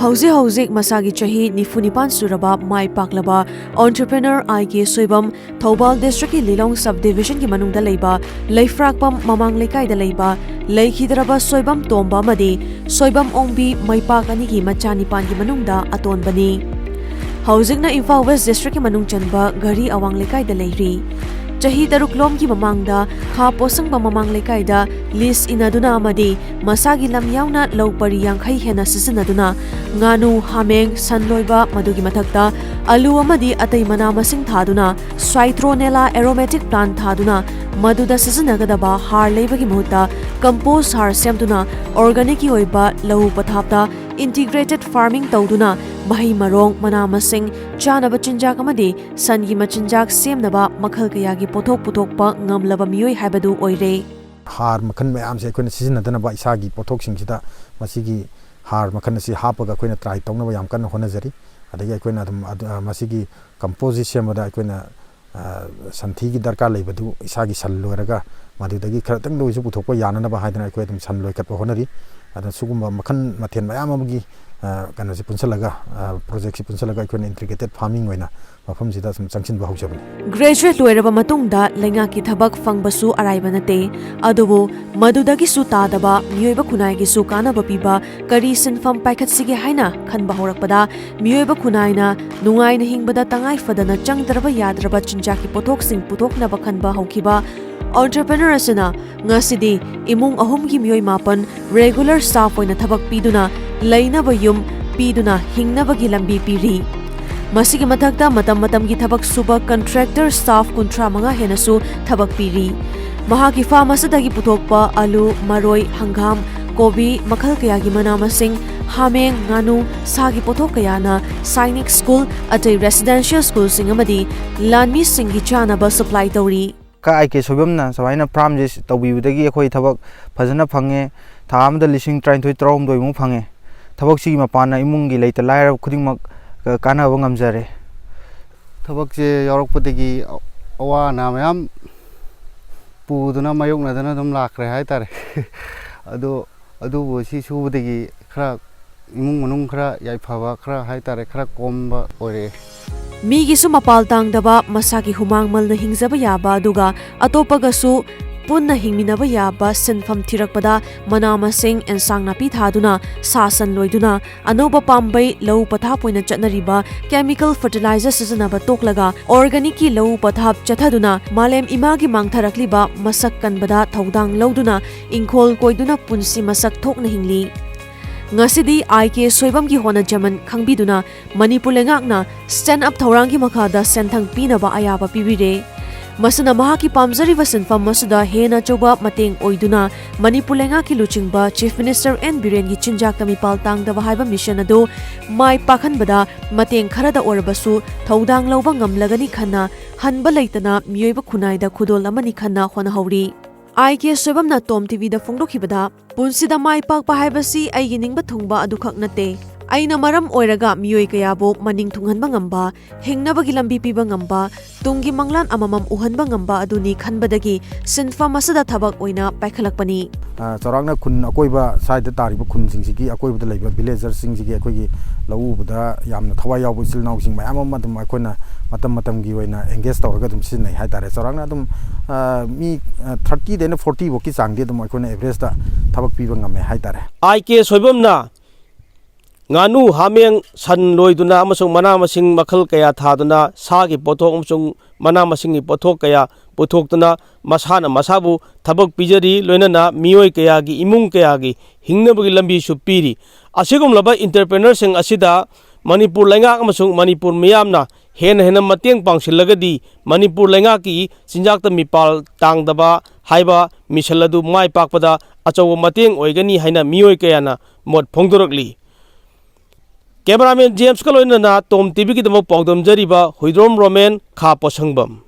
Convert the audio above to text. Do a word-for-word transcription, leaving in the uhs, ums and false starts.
ꯍꯧꯖꯤꯛ ꯍꯧꯖꯤꯛ ꯃꯁꯥꯒꯤ ꯆꯍꯤ ꯅꯤꯐꯨ ꯅꯤꯄꯥꯟ ꯁꯨꯔꯕ ꯃꯥꯏ ꯄꯥꯛꯂꯕ entrepreneur ꯑꯥꯏ ꯀꯦ ꯁꯣꯏꯕꯝ, ꯊꯧꯕꯥꯜ district ꯀꯤ ꯂꯤꯂꯣꯡ sub division ꯒꯤ ꯃꯅꯨꯡꯗ ꯂꯩꯕ ꯂꯩꯐ꯭ꯔꯥꯛꯄꯝ ꯃꯃꯥꯡ ꯂꯩꯀꯥꯏꯗ ꯂꯩꯕ ꯂꯩꯈꯤꯗ꯭ꯔꯕ ꯁꯣꯏꯕꯝ ꯇꯣꯝꯕ ꯑꯃꯗꯤ ꯁꯣꯏꯕꯝ ꯑꯣꯡꯕꯤ ꯃꯩꯄꯥꯛ ꯑꯅꯤꯒꯤ ꯃꯆꯥ ꯅꯤꯄꯥꯟꯒꯤ ꯃꯅꯨꯡꯗ ꯑꯇꯣꯟꯕꯅꯤ꯫ ꯍꯧꯖꯤꯛꯅ ꯏꯝꯐꯥꯜ West district ꯀꯤ ꯃꯅꯨꯡ ꯆꯟꯕ ꯘꯔꯤ ꯑꯋꯥꯡ ꯂꯩꯀꯥꯏꯗ ꯂꯩꯔꯤ꯫ ꯆꯍꯤ ꯇꯔꯨꯛ ꯂꯣꯝꯒꯤ ꯃꯃꯥꯡꯗ ꯈꯥ ꯄꯣꯠꯁꯪꯕ ꯃꯃꯥꯡ ꯂꯩꯀꯥꯏꯗ lease ꯏꯟꯅꯗꯨꯅ ꯑꯃꯗꯤ ꯃꯁꯥꯒꯤ ꯂꯝ ꯌꯥꯎꯅ ꯂꯧ ꯄꯔꯤ ꯌꯥꯡꯈꯩ ꯍꯦꯟꯅ ꯁꯤꯖꯤꯟꯅꯗꯨꯅ ꯉꯥꯅꯨ, ꯍꯥꯃꯦꯡ, ꯁꯟ ꯂꯣꯏꯕ, ꯃꯗꯨꯒꯤ ꯃꯊꯛꯇ ꯑꯂꯨ ꯑꯃꯗꯤ ꯑꯇꯩ ꯃꯅꯥ ꯃꯁꯤꯡ ꯊꯥꯗꯨꯅ Citronella aromatic plant ꯊꯥꯗꯨꯅ ꯃꯗꯨꯗ ꯁꯤꯖꯤꯟꯅꯒꯗꯕ ꯍꯥꯔ ꯂꯩꯕꯒꯤ ꯃꯍꯨꯠꯇ compost ꯍꯥꯔ ꯁꯦꯝꯗꯨꯅ organic ꯀꯤ ꯑꯣꯏꯕ ꯂꯧꯎ ꯄꯊꯥꯞꯇ integrated farming ꯇꯧꯗꯨꯅ ꯃꯍꯩ ꯃꯔꯣꯡ, ꯃꯅꯥ ꯃꯁꯤꯡ, ꯆꯥꯅꯕ ꯆꯤꯟꯖꯥꯛ ꯑꯃꯗꯤ ꯁꯟꯒꯤ ꯃꯆꯤꯟꯖꯥꯛ ꯁꯦꯝꯅꯕ ꯃꯈꯜ ꯀꯌꯥꯒꯤ ꯄꯣꯠꯊꯣꯛ ꯄꯨꯊꯣꯛꯄ ꯉꯝꯂꯕ ꯃꯤꯑꯣꯏ ꯍꯥꯏꯕꯗꯨ ꯑꯣꯏꯔꯦ꯫ ꯍꯥꯔ ꯃꯈꯜ ꯃꯌꯥꯝꯁꯦ ꯑꯩꯈꯣꯏꯅ ꯁꯤꯖꯤꯟꯅꯗꯅꯕ ꯏꯁꯥꯒꯤ ꯄꯣꯠꯊꯣꯛꯁꯤꯡꯁꯤꯗ ꯃꯁꯤꯒꯤ ꯍꯥꯔ ꯃꯈꯜ ꯑꯁꯤ ꯍꯥꯞꯄꯒ ꯑꯩꯈꯣꯏꯅ try ꯇꯧꯅꯕ ꯌꯥꯝ ꯀꯟꯅ ꯍꯣꯠꯅꯖꯔꯤ꯫ ꯑꯗꯒꯤ ꯑꯩꯈꯣꯏꯅ ꯑꯗꯨꯝ ꯑꯗꯨ, ꯑ, ꯃꯁꯤꯒꯤ compost ꯁꯤ ꯁꯦꯝꯕꯗ ꯑꯩꯈꯣꯏꯅ, ꯑ, ꯁꯟꯊꯤꯒꯤ ꯗꯔꯀꯥꯔ ꯂꯩꯕꯗꯨ ꯏꯁꯥꯒꯤ ꯁꯟ ꯂꯣꯏꯔꯒ ꯃꯗꯨꯗꯒꯤ ꯈꯔꯇꯪꯗ ꯑꯣꯏꯔꯁꯨ ꯄꯨꯊꯣꯛꯄ ꯌꯥꯅꯅꯕ ꯍꯥꯏꯗꯅ ꯑꯩꯈꯣꯏ ꯑꯗꯨꯝ ꯁꯟ ꯂꯣꯏꯈꯠꯄ ꯍꯣꯠꯅꯔꯤ꯫ ꯑꯗꯨꯅ ꯁꯤꯒꯨꯝꯕ ꯃꯈꯜ ꯃꯊꯦꯜ ꯃꯌꯥꯝ ꯑꯃꯒꯤ, ꯑ, ꯀꯩꯅꯣꯁꯤ ꯄꯨꯟꯁꯤꯜꯂꯒ, ꯑ, project ꯁꯤ ꯄꯨꯟꯁꯤꯜꯂꯒ ꯑꯩꯈꯣꯏꯅ integrated farming ꯑꯣꯏꯅ ꯃꯐꯝꯁꯤꯗ ꯁꯨꯝ ꯆꯪꯁꯤꯟꯕ ꯍꯧꯖꯕꯅꯤ꯫ Graduate ꯂꯣꯏꯔꯕ ꯃꯇꯨꯡꯗ ꯂꯩꯉꯥꯛꯀꯤ ꯊꯕꯛ ꯐꯪꯕꯁꯨ ꯑꯔꯥꯏꯕ ꯅꯠꯇꯦ꯫ ꯑꯗꯨꯕꯨ ꯃꯗꯨꯗꯒꯤꯁꯨ ꯇꯥꯗꯕ ꯃꯤꯑꯣꯏꯕ ꯈꯨꯟꯅꯥꯏꯒꯤꯁꯨ ꯀꯥꯟꯅꯕ ꯄꯤꯕ ꯀꯔꯤ ꯁꯤꯟꯐꯝ ꯄꯥꯏꯈꯠꯁꯤꯒꯦ ꯍꯥꯏꯅ ꯈꯟꯕ ꯍꯧꯔꯛꯄꯗ ꯃꯤꯑꯣꯏꯕ ꯈꯨꯟꯅꯥꯏꯅ ꯅꯨꯡꯉꯥꯏꯅ ꯍꯤꯡꯕꯗ ꯇꯉꯥꯏ ꯐꯗꯅ ꯆꯪꯗ꯭ꯔꯕ ꯌꯥꯗ꯭ꯔꯕ ꯆꯤꯟꯖꯥꯛꯀꯤ ꯄꯣꯠꯊꯣꯛꯁꯤꯡ ꯄꯨꯊꯣꯛꯅꯕ ꯈꯟꯕ ꯍꯧꯈꯤꯕ entrepreneur ꯑꯁꯤꯅ ꯉꯁꯤꯗꯤ ꯏꯃꯨꯡ ꯑꯍꯨꯝꯒꯤ ꯃꯤꯑꯣꯏ ꯃꯥꯄꯟ regular staff ꯑꯣꯏꯅ ꯊꯕꯛ ꯄꯤꯗꯨꯅ ꯂꯩꯅꯕ ꯌꯨꯝ ꯄꯤꯗꯨꯅ ꯍꯤꯡꯅꯕꯒꯤ ꯂꯝꯕꯤ ꯄꯤꯔꯤ꯫ ꯃꯁꯤꯒꯤ ꯃꯊꯛꯇ ꯃꯇꯝ ꯃꯇꯝꯒꯤ ꯊꯕꯛ ꯁꯨꯕ contractor staff ꯀꯨꯟꯊ꯭ꯔꯥ ꯃꯉꯥ ꯍꯦꯟꯅꯁꯨ ꯊꯕꯛ ꯄꯤꯔꯤ꯫ ꯃꯍꯥꯛꯀꯤ farm ꯑꯁꯤꯗꯒꯤ ꯄꯨꯊꯣꯛꯄ ꯑꯂꯨ, ꯃꯔꯣꯏ, ꯍꯪꯒꯥꯝ, ꯀꯣꯕꯤ, ꯃꯈꯜ ꯀꯌꯥꯒꯤ ꯃꯅꯥ ꯃꯁꯤꯡ, ꯍꯥꯃꯦꯡ, ꯉꯥꯅꯨ, ꯁꯥꯒꯤ ꯄꯣꯠꯊꯣꯛ ꯀꯌꯥꯅ ꯁꯥꯏꯅꯤꯛ ꯁ꯭ꯀꯨꯜ, ꯑꯇꯩ residential ꯁ꯭ꯀꯨꯜꯁꯤꯡ ꯑꯃꯗꯤ ꯂꯥꯟꯃꯤꯁꯤꯡꯒꯤ ꯆꯥꯅꯕ supply ꯇꯧꯔꯤ꯫ ꯀꯀꯥ ꯑꯥꯏ ꯀꯦ ꯁꯣꯏꯕꯝꯅ ꯁꯨꯃꯥꯏꯅ farm ꯁꯦ ꯇꯧꯕꯤꯕꯗꯒꯤ ꯑꯩꯈꯣꯏ ꯊꯕꯛ ꯐꯖꯅ ꯐꯪꯉꯦ꯫ ꯊꯥ ꯑꯃꯗ ꯂꯤꯁꯤꯡ ꯇꯔꯥꯅꯤꯊꯣꯏ, ꯇꯔꯥꯍꯨꯝꯗꯣꯏꯃꯨꯛ ꯐꯪꯉꯦ꯫ ꯊꯕꯛꯁꯤꯒꯤ ꯃꯄꯥꯟꯅ ꯏꯃꯨꯡꯒꯤ ꯂꯩꯇ ꯂꯥꯏꯔꯕ ꯈꯨꯗꯤꯡꯃꯛ ꯀ-, ꯀꯥꯟꯅꯕ ꯉꯝꯖꯔꯦ꯫ ꯊꯕꯛꯁꯦ ꯌꯥꯎꯔꯛꯄꯗꯒꯤ ꯑ-, ꯑꯋꯥ ꯑꯅꯥ ꯃꯌꯥꯝ ꯄꯨꯗꯨꯅ ꯃꯥꯌꯣꯛꯅꯗꯅ ꯑꯗꯨꯝ ꯂꯥꯛꯈ꯭ꯔꯦ ꯍꯥꯏꯇꯥꯔꯦ꯫ ꯑꯗꯣ, ꯑꯗꯨꯕꯨ ꯁꯤ ꯁꯨꯕꯗꯒꯤ ꯈꯔ ꯏꯃꯨꯡ ꯃꯅꯨꯡ ꯈꯔ ꯌꯥꯏꯐꯕ, ꯈꯔ ꯍꯥꯏꯇꯥꯔꯦ, ꯈꯔ ꯀꯣꯝꯕ ꯑꯣꯏꯔꯛꯑꯦ꯫ ꯃꯤꯒꯤꯁꯨ ꯃꯄꯥꯜ ꯇꯥꯡꯗꯕ, ꯃꯁꯥꯒꯤ ꯍꯨꯃꯥꯡ ꯃꯜꯅ ꯍꯤꯡꯖꯕ ꯌꯥꯕ, ꯑꯗꯨꯒ ꯑꯇꯣꯞꯄꯒꯁꯨ ꯄꯨꯟꯅ ꯍꯤꯡꯃꯤꯟꯅꯕ ꯌꯥꯕ ꯁꯤꯟꯐꯝ ꯊꯤꯔꯛꯄꯗ ꯃꯅꯥ ꯃꯁꯤꯡ, ꯑꯦꯟꯁꯥꯡ ꯅꯥꯄꯤ ꯊꯥꯗꯨꯅ, ꯁꯥ ꯁꯟ ꯂꯣꯏꯗꯨꯅ, ꯑꯅꯧꯕ ꯄꯥꯝꯕꯩ, ꯂꯧ ꯄꯊꯥꯞ ꯑꯣꯏꯅ ꯆꯠꯅꯔꯤꯕ chemical fertilizer ꯁꯤꯖꯤꯟꯅꯕ ꯇꯣꯛꯂꯒ organicꯀꯤ ꯂꯧ ꯄꯊꯥꯞ ꯆꯠꯊꯗꯨꯅ ꯃꯥꯂꯦꯝ ꯏꯃꯥꯒꯤ ꯃꯥꯡꯊꯔꯛꯂꯤꯕ ꯃꯁꯛ ꯀꯟꯕꯗ ꯊꯧꯗꯥꯡ ꯂꯧꯗꯨꯅ ꯏꯪꯈꯣꯜ ꯀꯣꯏꯗꯨꯅ ꯄꯨꯟꯁꯤ ꯃꯁꯛ ꯊꯣꯛꯅ ꯍꯤꯡꯂꯤ꯫ ꯉꯁꯤꯗꯤ ꯑꯥꯏ ꯀꯦ ꯁꯣꯏꯕꯝꯒꯤ ꯍꯣꯠꯅꯖꯃꯟ ꯈꯪꯕꯤꯗꯨꯅ ꯃꯅꯤꯄꯨꯔ ꯂꯩꯉꯥꯛꯅ Stand Up ꯊꯧꯔꯥꯡꯒꯤ ꯃꯈꯥꯗ ꯁꯦꯟꯊꯪ ꯄꯤꯅꯕ ꯑꯌꯥꯕ ꯄꯤꯕꯤꯔꯦ꯫ ꯃꯁꯤꯅ ꯃꯍꯥꯛꯀꯤ ꯄꯥꯝꯖꯔꯤꯕ ꯁꯤꯟꯐꯝ ꯑꯁꯤꯗ ꯍꯦꯟꯅ ꯑꯆꯧꯕ ꯃꯇꯦꯡ ꯑꯣꯏꯗꯨꯅ ꯃꯅꯤꯄꯨꯔ ꯂꯩꯉꯥꯛꯀꯤ ꯂꯨꯆꯤꯡꯕ Chief Minister ꯑꯦꯟ ꯕꯤꯔꯦꯟꯒꯤ ꯆꯤꯟꯖꯥꯛꯇ ꯃꯤꯄꯥꯜ ꯇꯥꯡꯗꯕ ꯍꯥꯏꯕ mission ꯑꯗꯨ ꯃꯥꯏ ꯄꯥꯛꯍꯟꯕꯗ ꯃꯇꯦꯡ ꯈꯔꯗ ꯑꯣꯏꯔꯕꯁꯨ ꯊꯧꯗꯥꯡ ꯂꯧꯕ ꯉꯝꯂꯒꯅꯤ ꯈꯟꯅ ꯍꯟꯕ ꯂꯩꯇꯅ ꯃꯤꯑꯣꯏꯕ ꯈꯨꯟꯅꯥꯏꯗ ꯈꯨꯗꯣꯜ ꯑꯃꯅꯤ ꯈꯟꯅ ꯍꯣꯠꯅꯍꯧꯔꯤ꯫ ꯑꯥꯏ ꯀꯦ ꯁꯣꯏꯕꯝꯅ ꯇꯣꯝ ꯇꯤꯚꯤꯗ ꯐꯣꯡꯗꯣꯛꯈꯤꯕꯗ, ꯄꯨꯟꯁꯤꯗ ꯃꯥꯏ ꯄꯥꯛꯄ ꯍꯥꯏꯕꯁꯤ ꯑꯩꯒꯤ ꯅꯤꯡꯕ ꯊꯨꯡꯕ ꯑꯗꯨꯈꯛ ꯅꯠꯇꯦ꯫ ꯑꯩꯅ ꯃꯔꯝ ꯑꯣꯏꯔꯒ ꯃꯤꯑꯣꯏ ꯀꯌꯥꯕꯨ ꯃꯅꯤꯡ ꯊꯨꯡꯍꯟꯕ ꯉꯝꯕ, ꯍꯤꯡꯅꯕꯒꯤ ꯂꯝꯕꯤ ꯄꯤꯕ ꯉꯝꯕ, ꯇꯨꯡꯒꯤ ꯃꯪꯂꯥꯟ ꯑꯃꯃꯝ ꯎꯍꯟꯕ ꯉꯝꯕ ꯑꯗꯨꯅꯤ ꯈꯟꯕꯗꯒꯤ ꯁꯤꯟꯐꯝ ꯑꯁꯤꯗ ꯊꯕꯛ ꯑꯣꯏꯅ ꯄꯥꯏꯈꯠꯂꯛꯄꯅꯤ꯫ ꯑ, ꯆꯥꯎꯔꯥꯛꯅ ꯈꯨꯟ ꯑꯀꯣꯏꯕ ꯁ꯭ꯋꯥꯏꯗ ꯇꯥꯔꯤꯕ ꯈꯨꯟꯁꯤꯡꯁꯤꯒꯤ ꯑꯀꯣꯏꯕꯗ ꯂꯩꯕ villagerꯁꯤꯡꯁꯤꯒꯤ ꯑꯩꯈꯣꯏꯒꯤ ꯂꯧ ꯎꯕꯗ ꯌꯥꯝꯅ ꯊꯋꯥꯏ ꯌꯥꯎꯕ ꯏꯆꯤꯜ ꯏꯅꯥꯎꯁꯤꯡ ꯃꯌꯥꯝ ꯑꯃ ꯑꯗꯨꯝ ꯑꯩꯈꯣꯏꯅ ꯃꯇꯝ ꯃꯇꯝꯒꯤ ꯑꯣꯏꯅ engage ꯇꯧꯔꯒ ꯑꯗꯨꯝ ꯁꯤꯖꯤꯟꯅꯩ ꯍꯥꯏꯇꯥꯔꯦ꯫ ꯆꯥꯎꯔꯥꯛꯅ ꯑꯗꯨꯝ, ꯑ, ꯃꯤ, ꯑ, thirtyꯗꯩꯅ forty ꯐꯥꯎꯀꯤ ꯆꯥꯡꯗꯤ ꯑꯗꯨꯝ ꯑꯩꯈꯣꯏꯅ averageꯇ ꯊꯕꯛ ꯄꯤꯕ ꯉꯝꯃꯦ ꯍꯥꯏꯇꯥꯔꯦ꯫ ꯑꯥꯏ ꯀꯦ ꯁꯣꯏꯕꯝꯅ ꯉꯥꯅꯨ, ꯍꯥꯃꯦꯡ, ꯁꯟ ꯂꯣꯏꯗꯨꯅ ꯑꯃꯁꯨꯡ ꯃꯅꯥ ꯃꯁꯤꯡ ꯃꯈꯜ ꯀꯌꯥ ꯊꯥꯗꯨꯅ ꯁꯥꯒꯤ ꯄꯣꯠꯊꯣꯛ ꯑꯃꯁꯨꯡ ꯃꯅꯥ ꯃꯁꯤꯡꯒꯤ ꯄꯣꯠꯊꯣꯛ ꯀꯌꯥ ꯄꯨꯊꯣꯛꯇꯨꯅ ꯃꯁꯥꯅ ꯃꯁꯥꯕꯨ ꯊꯕꯛ ꯄꯤꯖꯔꯤ, ꯂꯣꯏꯅꯅ ꯃꯤꯑꯣꯏ ꯀꯌꯥꯒꯤ ꯏꯃꯨꯡ ꯀꯌꯥꯒꯤ ꯍꯤꯡꯅꯕꯒꯤ ꯂꯝꯕꯤꯁꯨ ꯄꯤꯔꯤ꯫ ꯑꯁꯤꯒꯨꯝꯂꯕ entrepreneurꯁꯤꯡ ꯑꯁꯤꯗ ꯃꯅꯤꯄꯨꯔ ꯂꯩꯉꯥꯛ ꯑꯃꯁꯨꯡ ꯃꯅꯤꯄꯨꯔ ꯃꯤꯌꯥꯝꯅ ꯍꯦꯟꯅ ꯍꯦꯟꯅ ꯃꯇꯦꯡ ꯄꯥꯡꯁꯤꯜꯂꯒꯗꯤ ꯃꯅꯤꯄꯨꯔ ꯂꯩꯉꯥꯛꯀꯤ ꯆꯤꯟꯖꯥꯛꯇ ꯃꯤꯄꯥꯜ ꯇꯥꯡꯗꯕ ꯍꯥꯏꯕ mission ꯑꯗꯨ ꯃꯥꯏ ꯄꯥꯛꯄꯗ ꯑꯆꯧꯕ ꯃꯇꯦꯡ ꯑꯣꯏꯒꯅꯤ ꯍꯥꯏꯅ ꯃꯤꯑꯣꯏ ꯀꯌꯥꯅ ꯃꯣꯠ ꯐꯣꯡꯗꯣꯔꯛꯂꯤ꯫ Cameraman Jamesꯀ ꯂꯣꯏꯅꯅ ꯇꯣꯝ ꯇꯤꯚꯤꯒꯤꯗꯃꯛ ꯄꯥꯎꯗꯝꯖꯔꯤꯕ ꯍꯨꯏꯗ꯭ꯔꯣꯝ ꯔꯣꯃꯦꯟ, ꯈꯥ ꯄꯣꯁꯪꯕꯝ꯫